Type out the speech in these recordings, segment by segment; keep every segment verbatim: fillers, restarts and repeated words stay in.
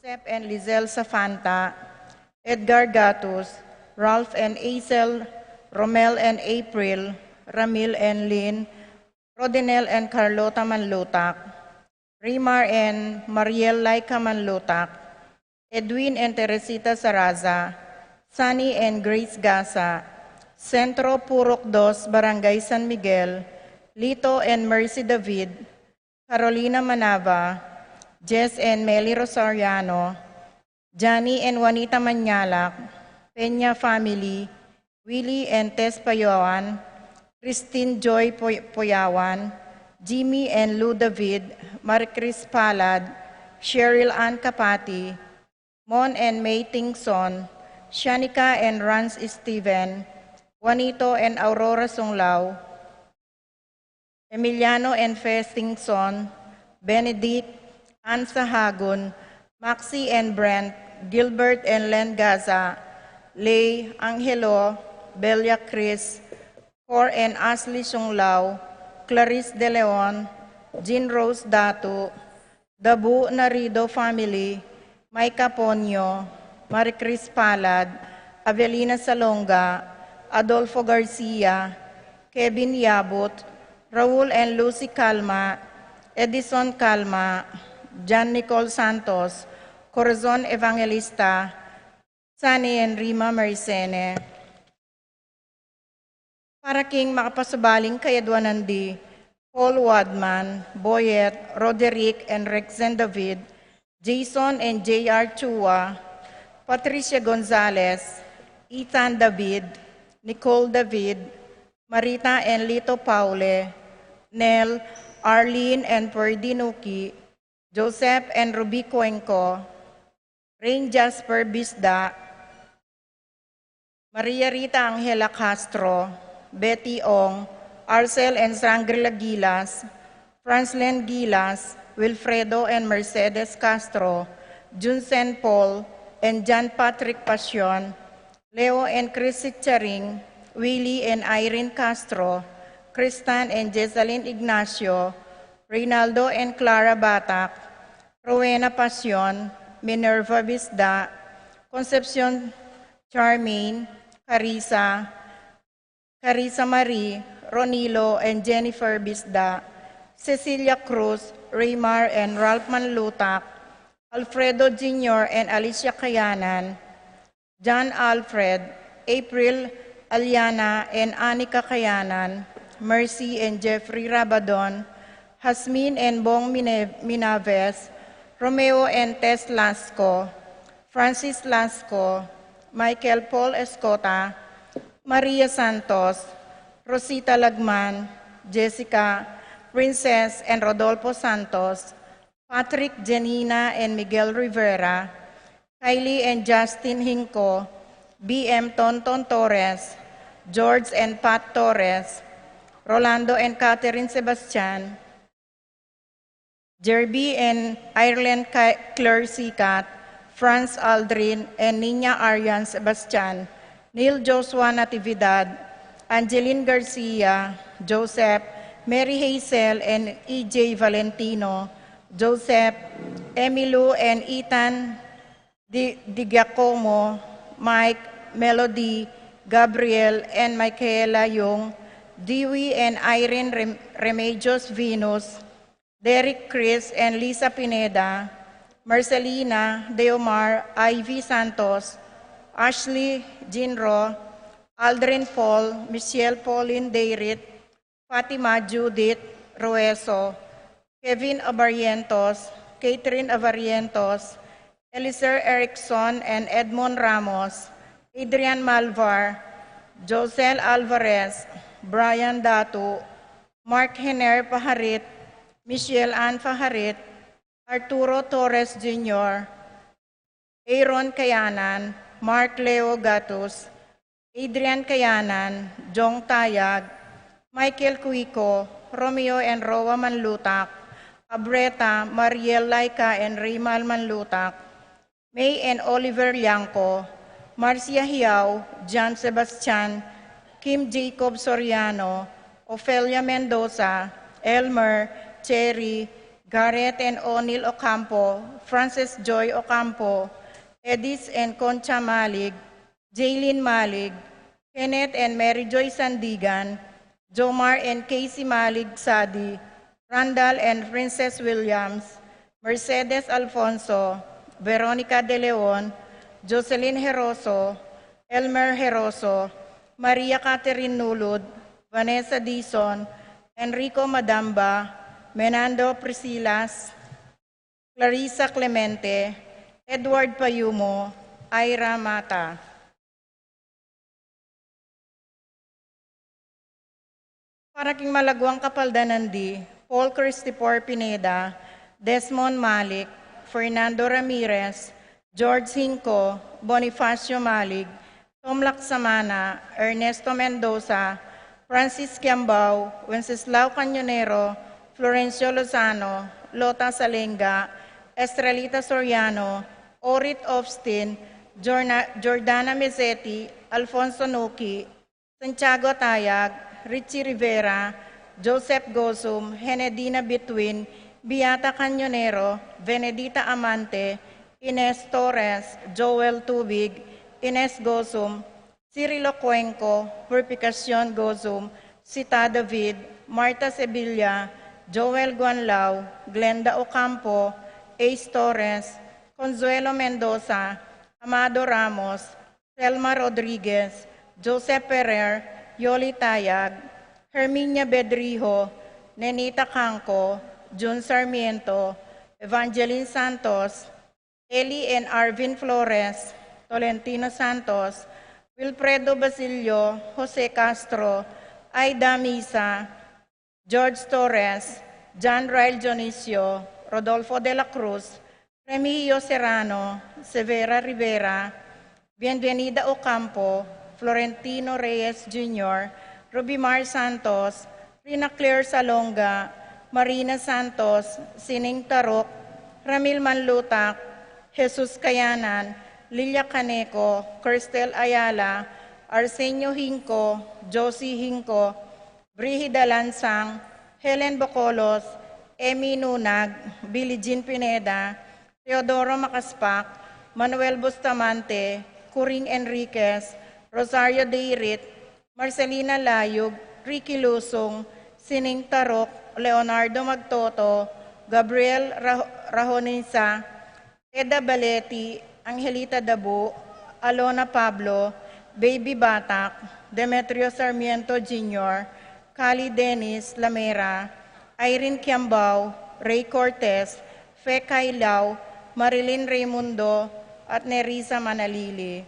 Joseph and Lizelle Safanta, Edgar Gatus, Ralph and Hazel, Romel and April, Ramil and Lynn, Rodinel and Carlota Manlutak, Rimar and Mariel Laika Manlutak, Edwin and Teresita Saraza, Sunny and Grace Gasa, Centro Purok Dos, Barangay San Miguel, Lito and Mercy David, Carolina Manava, Jess and Melly Rosariano, Johnny and Juanita Manyalak, Peña family, Willie and Tess Payawan, Christine Joy Poy-, Poyawan, Jimmy and Lou David, Maricris Palad, Cheryl Ann Capati, Mon and May Tingson, Shanika and Rans Steven, Juanito and Aurora Sunglao, Emiliano and Fes Tingson, Benedict, Ann Sahagun, Maxi and Brent, Gilbert and Len Gaza, Lay, Angelo, Belia Chris, Cor and Ashley Sunglao, Clarice De Leon, Jean Rose Datu, Dabu Narido family, Micah Ponyo, Maricris Palad, Avelina Salonga, Adolfo Garcia, Kevin Yabut, Raul and Lucy Calma, Edison Calma, John Nicole Santos, Corazon Evangelista, Sunny and Rima Maricene. Para king makapasubaling kayadwanan di, Paul Wadman, Boyet, Roderick and Rexen David, Jason and J R Chua, Patricia Gonzalez, Ethan David, Nicole David, Marita and Lito Paule, Nel, Arlene and Ferdy Nuki, Joseph and Ruby Cuenco, Rain Jasper Bisda, Maria Rita Angela Castro, Betty Ong, Arcel and Sangri Lagilas, Franslin Gilas, Wilfredo and Mercedes Castro, Junsen Paul, and John Patrick Pasion, Leo and Chrissy Charing, Willie and Irene Castro, Kristan and Jessalyn Ignacio, Reynaldo and Clara Batak, Rowena Pasion, Minerva Bisda, Concepcion Charmaine, Carissa, Carissa Marie, Ronilo and Jennifer Bisda, Cecilia Cruz, Raymar and Ralph Manlutak, Alfredo Junior and Alicia Kayanan, John Alfred, April, Aliana and Anika Kayanan, Mercy and Jeffrey Rabadon, Hasmin and Bong Mine-, Minaves, Romeo and Tess Lasco, Francis Lasco, Michael Paul Escota, Maria Santos, Rosita Lagman, Jessica, Princess and Rodolfo Santos, Patrick, Janina and Miguel Rivera, Kylie and Justin Hinco, B M Tonton Torres, George and Pat Torres, Rolando and Catherine Sebastian, Jerby and Ireland Ka-, Claire Sikat, Franz Aldrin and Nina Arian Sebastian, Neil Joshua Natividad, Angeline Garcia, Joseph, Mary Hazel and E J Valentino, Joseph, Emilou and Ethan Di, Di Giacomo, Mike, Melody, Gabriel and Michaela Young, Dewey and Irene Rem-, Remedios Venus, Derek Chris and Lisa Pineda, Marcelina, Deomar, Ivy Santos, Ashley, Jinro, Aldrin Paul, Michelle Pauline Dayrit, Fatima Judith Rueso, Kevin Abarrientos, Catherine Abarrientos, Eliser Erickson and Edmond Ramos, Adrian Malvar, Josel Alvarez, Brian Datu, Mark Hener Paharit, Michelle Ann Paharit, Arturo Torres Junior, Aaron Kayanan, Mark Leo Gatus, Adrian Kayanan, Jong Tayag, Michael Cuico, Romeo and Roa Manlutak, Abreta, Mariel Laika and Rimal Manlutak, May and Oliver Liangco, Marcia Hiao, John Sebastian, Kim Jacob Soriano, Ofelia Mendoza, Elmer, Cherry, Gareth and O'Neil Ocampo, Frances Joy Ocampo, Edith and Concha Malig, Jaylin Malig, Kenneth and Mary Joy Sandigan, Jomar and Casey Malig Sadi, Randall and Princess Williams, Mercedes Alfonso, Veronica De Leon, Jocelyn Heroso, Elmer Heroso, Maria Catherine Nulud, Vanessa Dizon, Enrico Madamba, Menando Prisilas, Clarissa Clemente, Edward Payumo, Ira Mata. Para king malaguang kapaldanan di, Paul Christopher Pineda, Desmond Malik, Fernando Ramirez, George Hinco, Bonifacio Malik, Tom Laksamana, Ernesto Mendoza, Francis Kiambao, Wenceslao Cañonero, Florencio Lozano, Lota Salenga, Estrelita Soriano, Orit Austin, Jorna-, Jordana Mezzetti, Alfonso Nuki, Santiago Atayag, Richie Rivera, Joseph Gozum, Henedina Bitwin, Beata Cañonero, Venedita Amante, Ines Torres, Joel Tubig, Ines Gozum, Cirilo Cuenco, Purificacion Gozum, Sita David, Martha Sevilla, Joel Guanlao, Glenda Ocampo, Ace Torres, Consuelo Mendoza, Amado Ramos, Selma Rodriguez, Joseph Ferrer, Yoli Tayag, Herminia Bedrijo, Nenita Canco, Jun Sarmiento, Evangeline Santos, Eli and Arvin Flores, Tolentino Santos, Wilfredo Basilio, Jose Castro, Aida Misa, George Torres, John Ryle Dionisio, Rodolfo de la Cruz, Remigio Serrano, Severa Rivera, Bienvenida Ocampo, Florentino Reyes Junior, Rubimar Santos, Rina Claire Salonga, Marina Santos, Sining Tarok, Ramil Manlutak, Jesus Kayanan, Lilia Caneco, Cristel Ayala, Arsenio Hinco, Josie Hinco, Brigida Lansang, Helen Bocolos, Emmy Nunag, Billie Jean Pineda, Teodoro Macaspac, Manuel Bustamante, Coring Enriquez, Rosario Deirit, Marcelina Layug, Ricky Lusung, Sining Tarok, Leonardo Magtoto, Gabriel Rah-, Rahoninsa, Eda Baleti, Angelita Dabu, Alona Pablo, Baby Batak, Demetrio Sarmiento Junior, Kali Dennis Lamera, Irene Kiambao, Ray Cortez, Fe Kailao, Marilyn Raimundo, at Nerissa Manalili.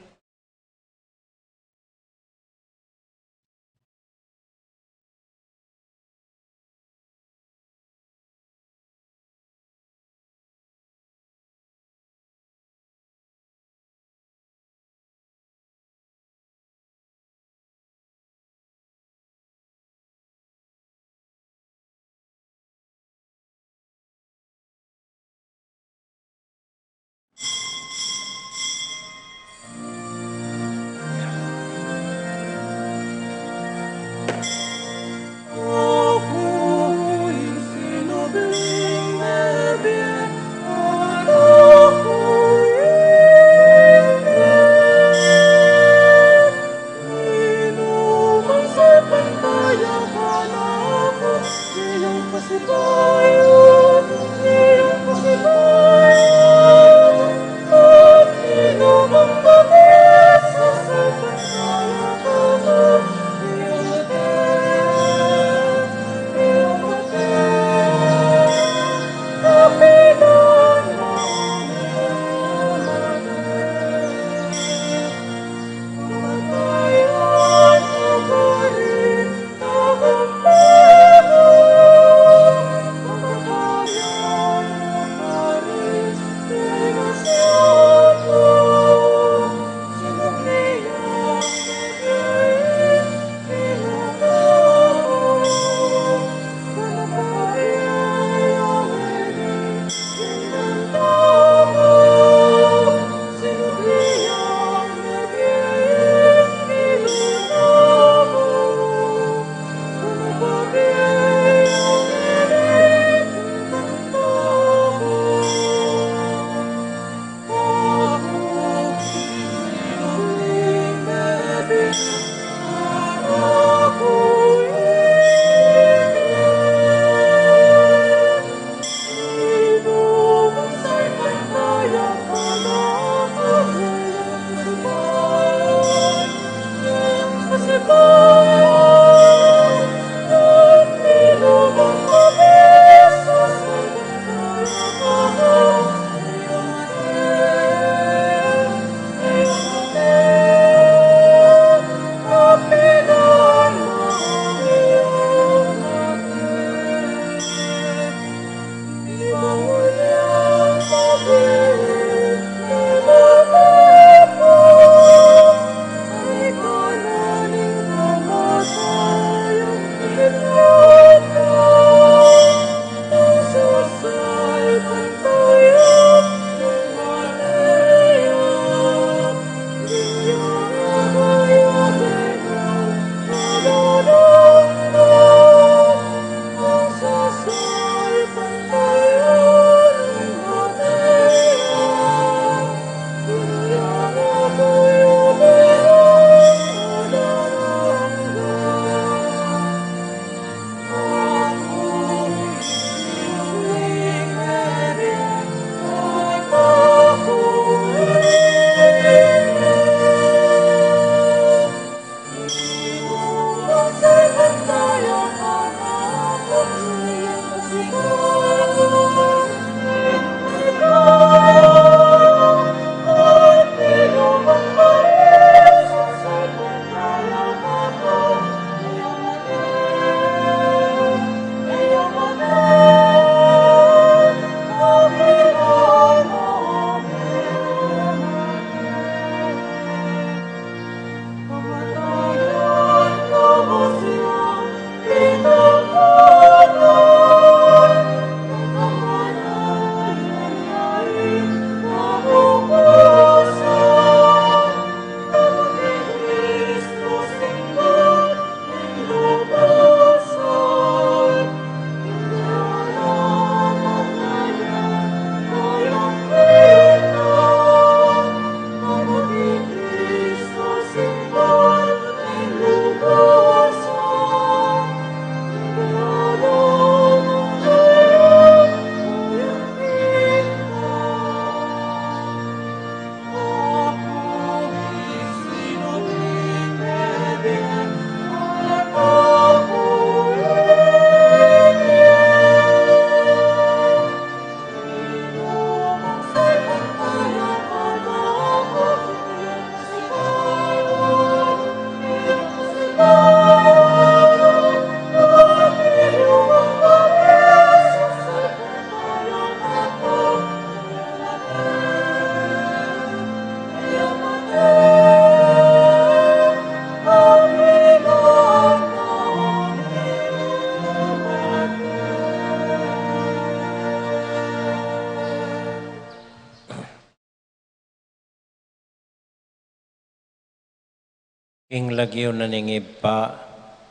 King lagyu na ning Ibpa,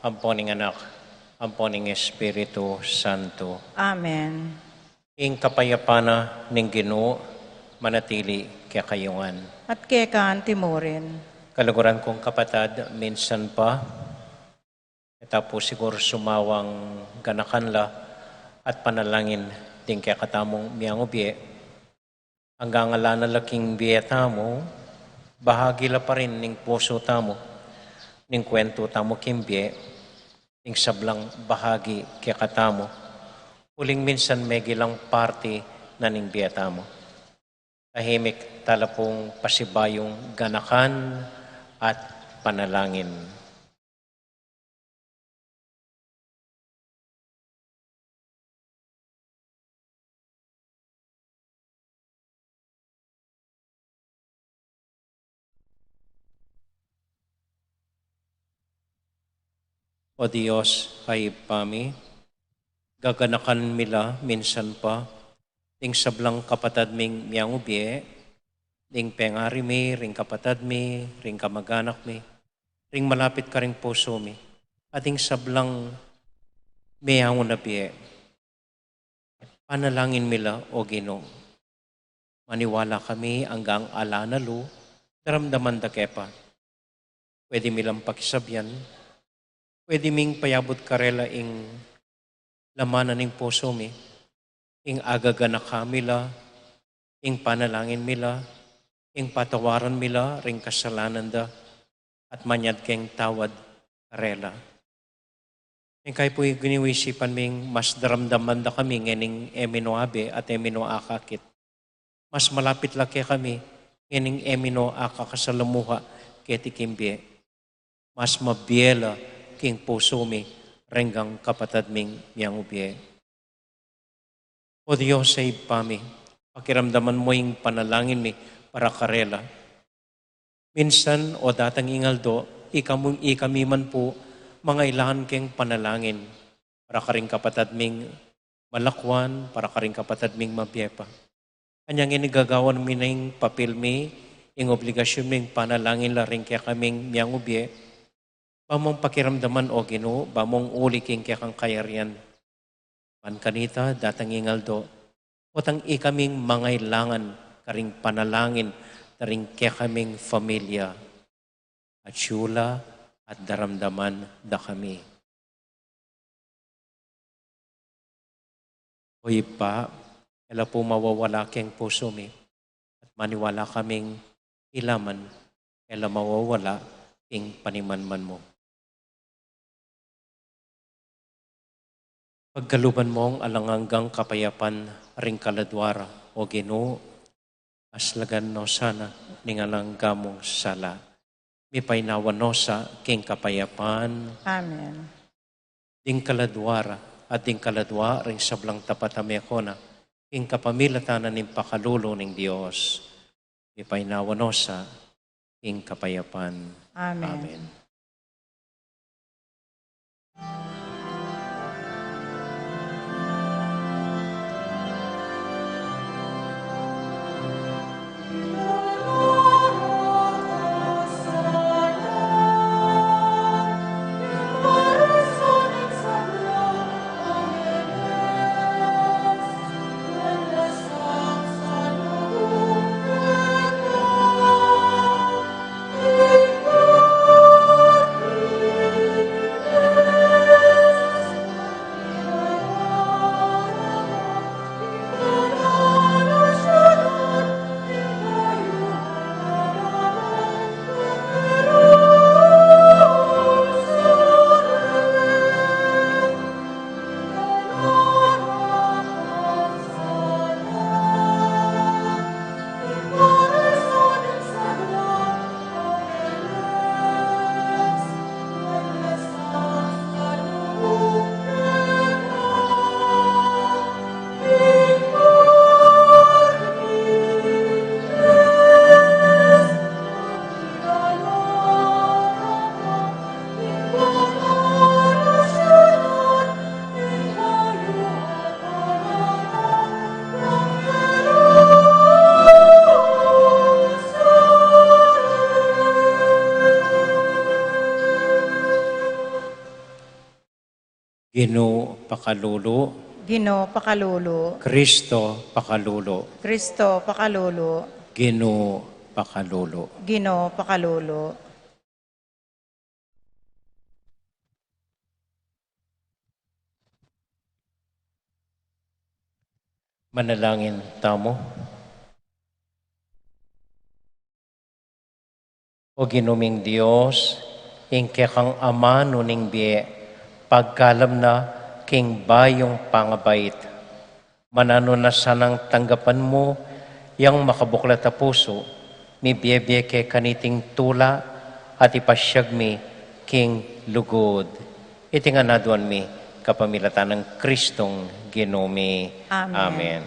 ampo ning Anak, ampo ning Espiritu Santo. Amen. Ing kapayapan na ning Ginu manatili kekayu ngan. At keka anti mu rin. Kaluguran kung kapatad, minsan pa, e ta pu siguru sumawang ganakan la at panalangin ding kekatamung miangubie. Anggang ala na la king bie tamu, bahagi la pa rin ning pusu tamu, ning kuwentu tamu king bie, ning sablang bahagi kekatamu, uling minsan megilang parti na ning bie tamu. Tahimik tala pung pasibayung ganakan at panalangin. O Dios, a Ibpa mi, gaganakan mi la minsan pa ding sablang kapatad ming miangubie, ding pengari mi ring kapatad mi, ring kamaganak mi, ring malapit karing pusu mi, at ding sablang meangu na bie. Panalangin mi la, O Ginu. Maniwala kami anggang ala na lu, daramdaman da ke pa. Pwede mi lang pakisabian, pwede ming payabut karela ing laman na ning pusu mi, ing agaganaka mi la, ing panalangin mi la, ing patawaran mi la ring kasalanan da, at manyad keng tawad karela. Ing kai pu Ginu, isipan ming mas daramdaman da kami ngening e mi no abe at e mi no akakit. Mas malapit la kekami ngening e mi no akakasalamuha keti king bie. Mas mabie la king pusu mi renggang kapatad ming miangubie. O Dios a Ibpa mi, pakiramdaman mu ing panalangin mi para karela. Minsan o datang ing aldo, ika mu, ikami man pu mangailangan keng panalangin para karing kapatad ming malakwan, para karing kapatad ming mabie pa. Anyang ini gagawan mi na ing papil mi, ing obligasyun ming panalangin la ring kekaming miangubie, ba mung pakiramdaman, O Ginu, ba mung uli king kekang kayarian. Ban kanita, datang ing aldo, potang ikaming mangailangan karing panalangin da ring kekaming familia, atiu la at daramdaman da kami. O Ibpa, e la pu mawawala keng pusu mi, at maniwala kaming ila man e la mawawala king panimanman mu. Pagkaluban mung alang anggang kapayapan ring kaladua ra, O Ginu, aslagan no sana ning alang angga mung sala. Mipainawa no sa king kapayapan. Amen. Ding kaladua ra at ding kaladua ring sablang tapat a mekona king kapamilatan na ning pakalulu ning Dios. Mipainawa no sa king kapayapan. Amen. Amen. Ginu pakalulu. Ginu pakalulu. Kristo pakalulu. Kristo pakalulu. Ginu pakalulu. Ginu pakalulu. Manalangin tamu. O Ginu ming Dios, ing kekang amanu ning bie, pagkalam na king bayung pangabait. Mananu na sanang tanggapan mu yang makabuklat a pusu, mibie-bie ke kaniting tula at ipasyag mi king lugud. Iti ngan aduan mi kapamilatan nang Kristong Ginu mi. Amen. Amen.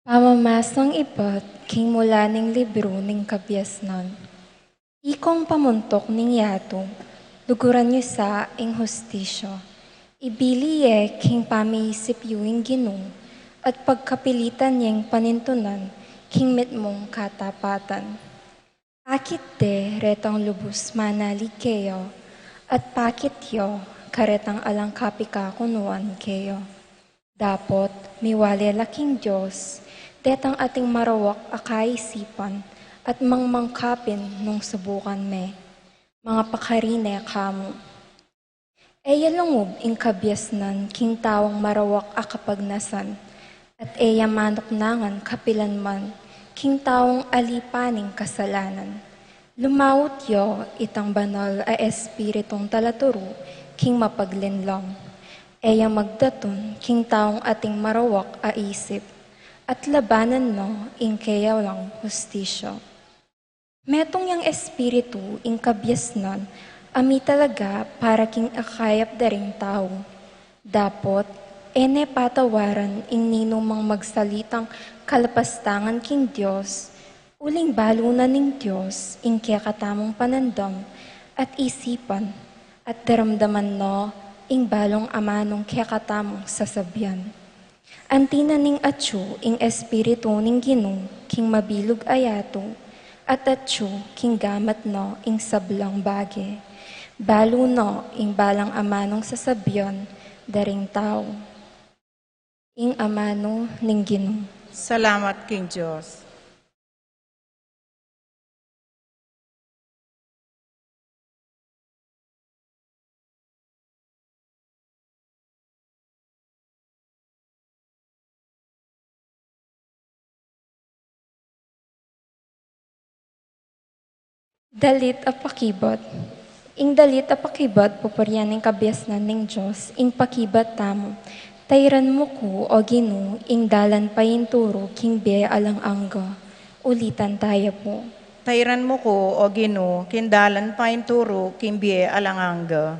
Pamamasang ibat king mula ning libru ning kabiasnan. Ikong pamuntuk ning yatu, luguran yu sa ing hustisya. Ibili ye king pamiisip yu ing Ginu, at pagkapilitan yeng panintunan king mitmung katapatan. Pakit de retang lubus manalig keya, at pakit ya karetang alang kapikakunuan keya. Dapot miwale la king Dios detang ating marawak a kaisipan at mangmangkapin nung subukan me. Mangapakarine kamu. E ya lungub ing kabiasnan king taung marawak a kapagnasan, at e ya manuknangan kapilanman king taung ali pa ning kasalanan. Lumaut ya itang banal a espiritung talaturu king mapaglinlang. E ya magdatun king taung ating marawak a isip, at labanan na ing keya lang hustisya. Metung yang espiritu ing kabiasnan a mitalaga para king akayap da ring tau. Dapot e ne patawaran ing ninumang magsalitang kalapastangan king Dios, uling balu na ning Dios ing kekatamung panandam at isipan, at daramdaman na ing balung amanung kekatamung sasabian. Anti na ning atyu ing Espiritu ning Ginu king mabilug a yatu, at atyu king gamat na ing sablang bage. Balu na ing balang amanung sasabian da ring tau. Ing amanu ning Ginu. Salamat king Dios. Dalit a pakibat. Ing dalit a pakibat, pupurian ning kabiasnan ning Dios, ing pakibat tamu. Tairan mu ku, o Ginu, ing dalan painturu king bie alang angga. Ulitan taya pu. Tairan mu ku, o Ginu, king dalan painturu king bie alang angga.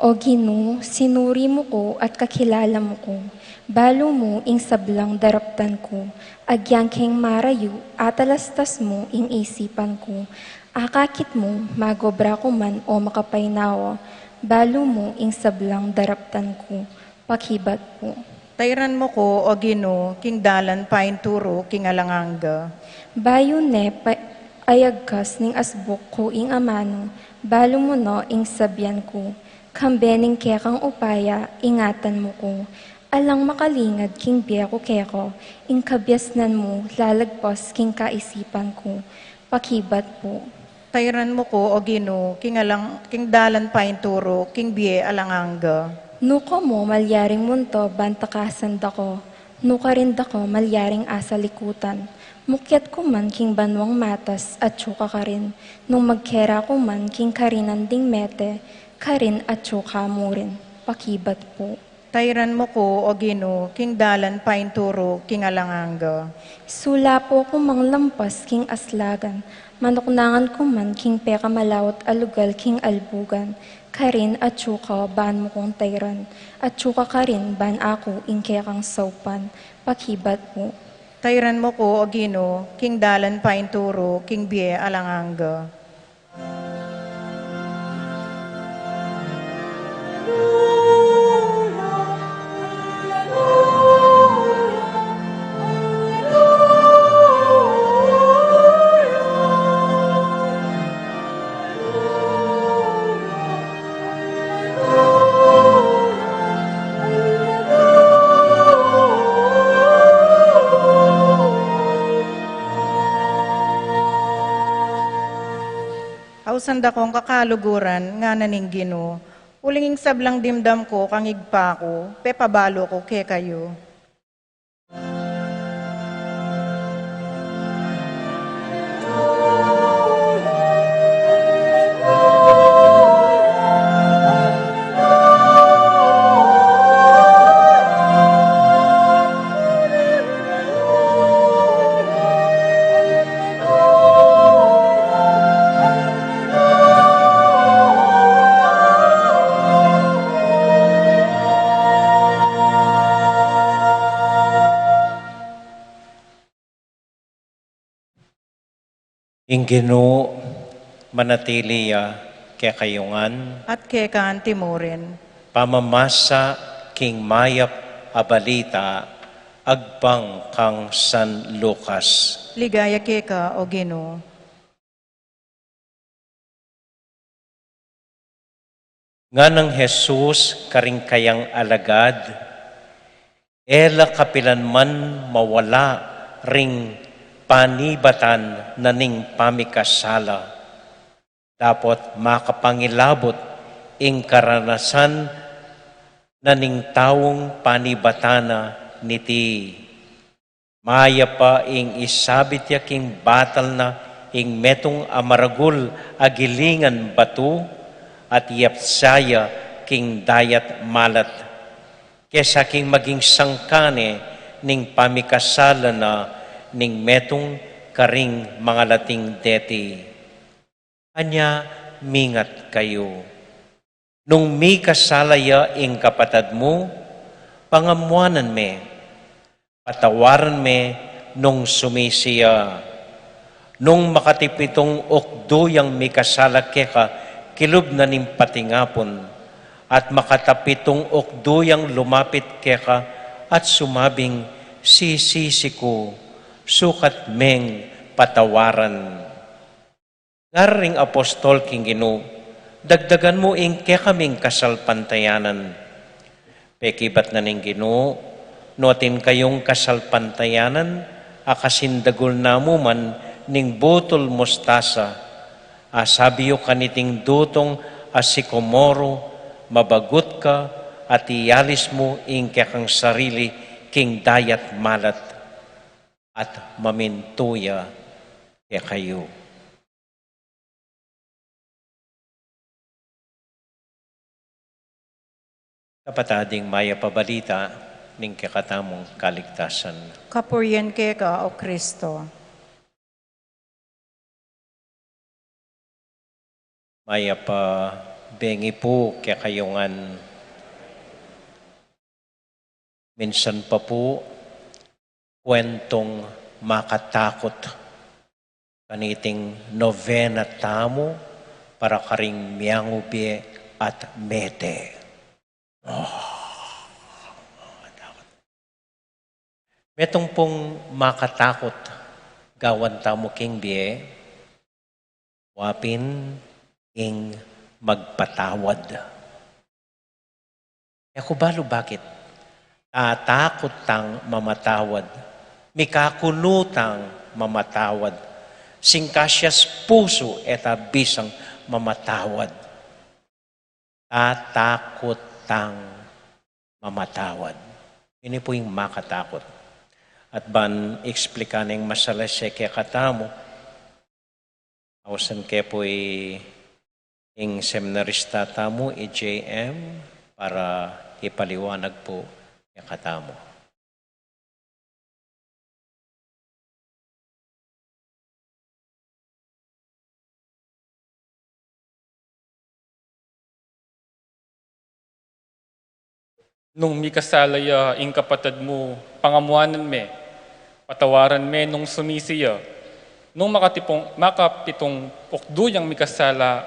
O Ginu, sinuri mu ku at kakilala mu ku. Balu mu ing sablang daraptan ku. Agyang keng marayu, atalastas mu ing isipan ku. Akakit mu, magobra ku man o makapainawa. Balu mu ing sablang daraptan ku. Pakibat pu. Tairan mu ku, o Ginu, king dalan painturu king alang angga. Bayu ne pa-, ayagkas ning asbuk ku ing amanu, balu mu no ing sabian ku. Kambe ning kekang upaya, ingatan mu ku. Alang makalingad king bie ku keka, ing kabiasnan mu lalagpas king kaisipan ku. Pakibat pu. Tairan mu ku, o Ginu, king alang, king dalan painturu king bie alang angga. Nuka mu malyaring munta ban takasan da ka, nukarin da ka malyaring asalikutan. Mukyat ku man king banuang matas, atyu ka karin, nung magkera ku man king karinan ding mete, karin atyu ka mu rin. Pakibat pu. Tairan mu ku, o Ginu, king dalan painturu king alang angga. Sulapo ku mang lampas king aslagan, manuknangan ku man king pekamalaut a lugal king albugan, karin atyu ka ban mu kung tairan, atyu ka karin ban aku ing kekang saupan. Pakibat pu. Tairan mu ku, o Ginu, king dalan painturu king bie alang angga. Ausan da kong kakaluguran, ngana ning Ginu, uling ing sablang dimdam ku kang Ibpa ku, pepabalu ku kekayu. Ing Ginu manatili ya kekayu ngan. At keka anti mu rin. Pamamasa king mayap a balita agpang kang San Lucas. Ligaya keka, O Ginu. Nganang Jesus karing kayang alagad, e la kapilan man mawala ring panibatan na ning pamikasala, dapot makapangilabut ing karanasan na ning taung panibatan na niti. Mayap a ing isabit ya king batal na ing metung a maragul a gilingan batu, at iyapsa ya king dayat malat, kesa king maging sangkan ne ning pamikasala na ning metung karing mangalating deti. Anya mingat kayu. Nung mikasala ya ing kapatad mu, pangamuanan me, patawaran me nung sumisi ya. Nung makatipitung ukdu yang mikasala keka kilub na ning patingapun, at makatapitung ukdu yang lumapit keka at sumabing, "Sisisi ku," sukat meng patawaran. Ngara ring apostol king Ginu, "Dagdagan mu ing kekaming kasalpantayanan." Pekibat na ning Ginu, "Nu atin kayung kasalpantayanan a kasindagul namu man ning butul mustasa, asabi yu kaniting dutung a sikomoru, 'Mabagut ka at ialis mu ing kekang sarili king dayat malat,' at mamintu ya kekayu." Kapatad, ing mayap a balita ning kekatamung kaligtasan. Kapurian keka, O Kristo. Mayap a bengi pu kekayu ngan. Minsan pa pu, kwentung makatakut kaniting novena tamu para karing miangu bie at mete. Oh, makatakut. Metung pung makatakut gawan tamu king bie, wa pin ing magpatawad. E ku balu bakit. Tatakut tang mamatawad. Mikakunu tang mamatawad. Singkasias pusu e ta bisang mamatawad. Tatakut tang mamatawad. Ini pu ing makatakut. At ban explikan ing masalese kekatamu, ausan ke pu ing seminarista tamu, i J M, para ipaliwanag pu kekatamu. Nung mikasala ya ing kapatad mu, pangamuanan me, patawaran me nung sumisi ya. Nung makatipung, makapitung ukdu yang mikasala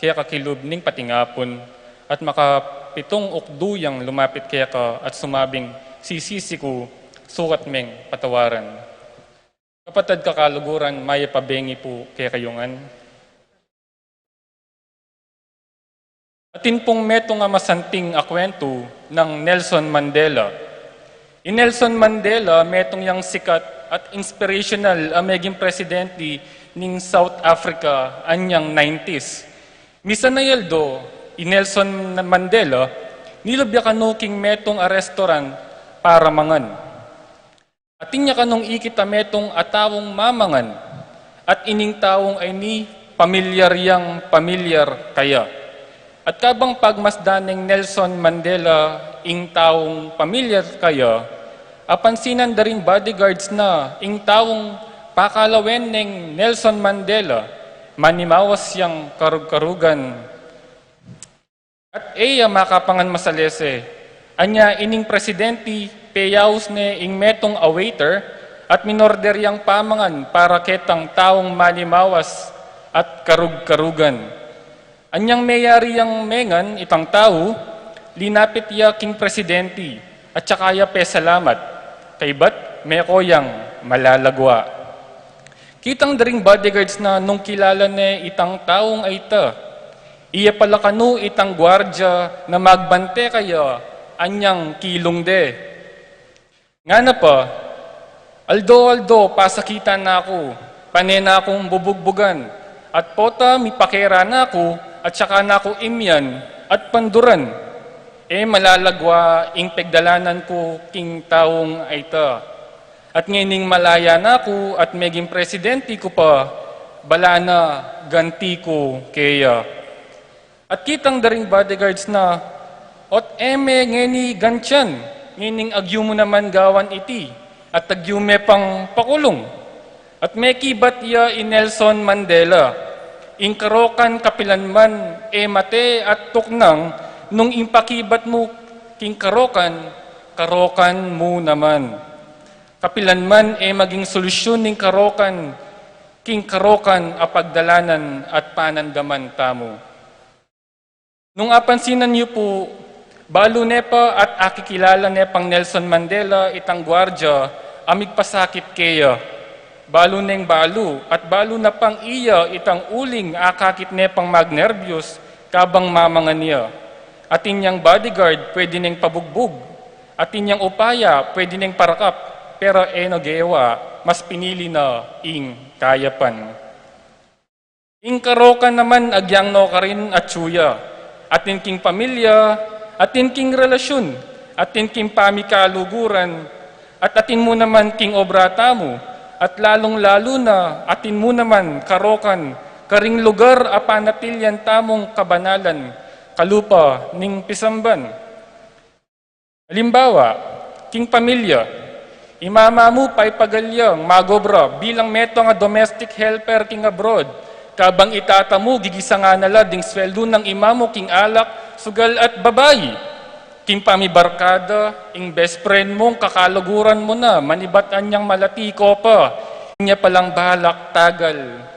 keka kilub ning patingapun, at maka Pitung ukdu yang lumapit keka at sumabing, "Sisisi ku, sukat meng patawaran." Kapatad kakaluguran, mayap a bengi pu kekayu ngan. Atin pung metung a masanting a kwentu nang Nelson Mandela. I Nelson Mandela metung yang sikat at inspirational a meging presidente ning South Africa anyang nineties. Misan a aldo, i Nelson Mandela, nilub ya kanu king metung a restaurant para mangan. Atin ya kanung ikit a metung a taung mamangan, at ining taung ayni pamilyar yang pamilyar kaya. At kabang pagmasdan neng Nelson Mandela ing taung pamilyar kaya, apansinan da ring bodyguards na ing taung pakalawen neng Nelson Mandela, manimawas yang karug-karugan. At e ya makapangan masalese. Anya ining presidente, peyaus ne ing metung a waiter, at minorder yang pamangan para ketang taung manimawas at karug-karugan. Anyang meyari yang mengan itang tau, linapit ya king presidente, at saka ya pesalamat, kaybat meko yang malalagwa. Kitang da ring bodyguards na nung kilala ne itang taung ayta, iya pala kanu itang guardia na magbante kaya anyang kilung de. Ngana pa, "Aldo-aldo, pasakitan na ku, pane na kung bubugbugan, at pota mipakera na ku, at saka na ku imyan at panduran. E malalagwa ing pegdalanan ku king taung ayta. At ngening malaya na ku at meging presidente ku pa, bala na ganti ku keya." At kitang da ring bodyguards na, "Ot e me ngeni gantian, ngening agyu mu naman gawan iti, at agyu me pang pakulung." At mekibat ya i Nelson Mandela, "Ing karokan kapilanman e mate at tuknang, nung ing pakibat mu king karokan, karokan mu naman." Kapilanman e maging solusyun ning karokan, king karokan a pagdalanan at panandaman tamu. Nung apansinan yu pu, balu ne pa at akikilala ne pang Nelson Mandela itang guardia a migpasakit keya. Balu neng balu, at balu na pang iya itang uling akakit ne pang magnerbyos kabang mamangan ya. Atin yang bodyguard, pwede neng pabugbug. Atin yang upaya, pwede neng parakap. Pero e na gewa, mas pinili na ing kayapan. Ing karokan naman agyang no karin atyu ya. Atin king pamilya, atin king relasyun, atin king pamikaluguran, at atin mu naman king obra tamu, at lalung-lalu na atin mu naman karokan karing lugar a panatilyan tamung kabanalan, kalupa ning pisamban. Alimbawa, king pamilya, i mama mu paipagal yang magobra bilang metung a domestic helper king abroad, kabang i tata mu gigisangan na la ding sweldu nang ima mu king alak, sugal at babai. King pamibarkada, ing best friend mung kakaluguran mu na, manibat anyang malati ko pa, inya palang balak tagal.